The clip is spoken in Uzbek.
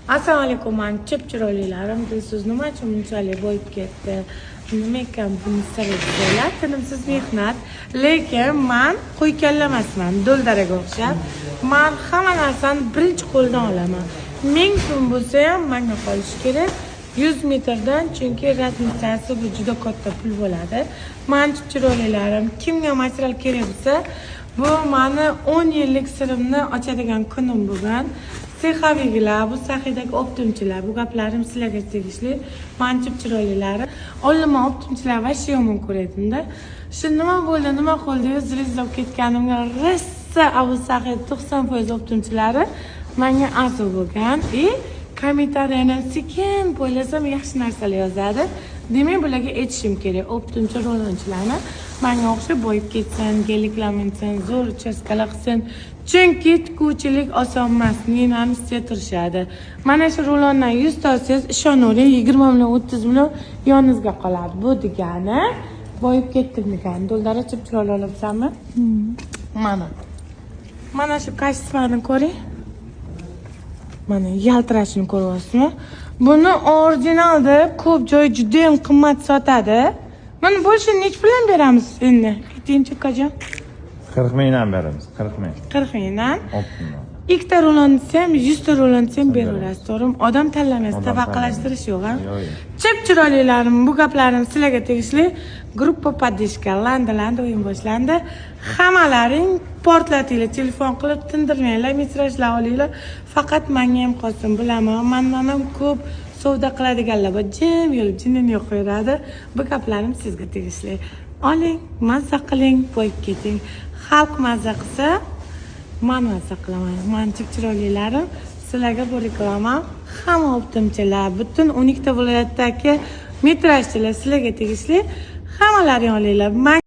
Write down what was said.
Assalomu alaykum, mani chip chiroylilarim. Dilso'z nima uchun bunchalik boyib ketdi? Nima ekan buni siri desanglar, tinimsiz mehnat. Lekin man qo'ykalla emasman, Do'ldaraga o'xshab. Man hamma narsani birinchi qo'ldan olaman. 1000 so'm bo'lsa ham manga qolishi kerak. 100 metrdan, chunki разница si bu juda katta pul bo'ladi. Mani chip chiroylilarim, kimga material kerak bo'lsa, bu mani 10 yillik sirimni ochadigan kunim bugun. Цеховик lar, bu sahiydagi оптом chilar, bu gaplarim sizlarga tegishli. Mani chip chiroylilarim. Oldin man оптом chilar вообще yomon ko'rardimda. Shu nima bo'ldi, nima qildi, звезда bo'lib ketganimga rosa Abu Sahiy 90% оптом chilari menga a'zo bo'lgan. И kommentariyani sekin poylasam, yaxshi narsalar yozadi. Demak, bularga aytishim kerak. Оптом chi, rulonchilarni manga o'xshab boyib ketsin, geliklar minsin, zo'r uchastkalar qilsin. Chunki tikuvchilik oson emas, ninani ustida turishadi. Mana shu rulondan 100 ta olsangiz, ishonavering, 20 million, 30 million yoningizga qoladi. Bu degani boyib ketdim degani. Do'ldara, chip chiroyli olibsanmi? Mana. Mana shu качество ni ko'ring. Mana yaltirashini ko'ryapsizmi? Buni original deb ko'p joy juda ham qimmat sotadi. Mana больше nechi puldan beramiz endi? Aytingchi, ukajon. 40 mingdan beramiz, 40 ming. 40 mingdan. Оптом dan. Ikkita rulon desam, 100 ta rulon desam beraverasiz, to'g'rimi? Odam tanlamaysiz, Odam tabaqalashtirish yo'q, a? Yo'q. Chip chiroylilarim, bu gaplarim sizlarga tegishli. Группа поддержка, landa landa o'yin boshlandi. Hammalaring portlatinglar, telefon qilib tindirmanglar, metrajlar olinglar. Faqat menga ham qolsin, bilaman. Mandan ham ko'p savdo qiladiganlar bor. Jim yurib, jinini yo'q qo'yadi. Bu gaplarim sizga tegishli. Oling, mazza qiling, boyib keting. Xalq mazza qilsa, man mazza qilaman. Man chip chiroylilarim, sizlarga bu reklama hamma оптом chilar, butun 12 ta viloyatdagi metrajchilar, sizlarga tegishli. Hammalaring olinglar. Man